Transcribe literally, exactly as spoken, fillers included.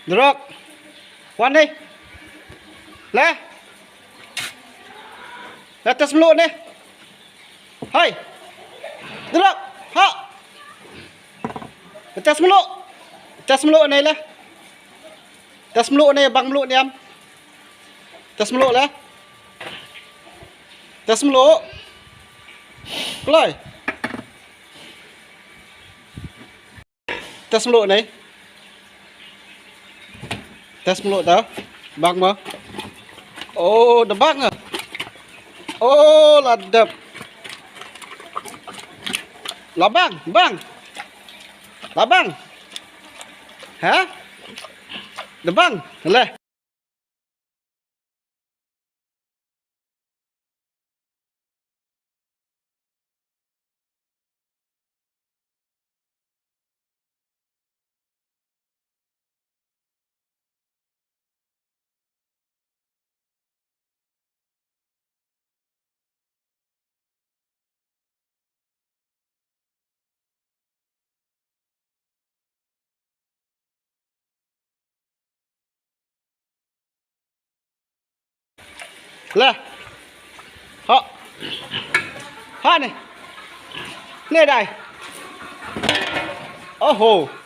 Drok. Wan ni. Le. Le test mluh ni. Hai. Drok. Ha. Test mluh. Test mluh ni le. Test mluh ni bang mluh niam. Test mluh le. Test mluh. Kloi. Test mluh ni. Test mluh ta. Bang ma. Oh, da bang ah. Oh, la dep. La bang, bang. La bang. Ha? Da bang. Le. Le. Ha. Ha ni. Ni dai. Oho.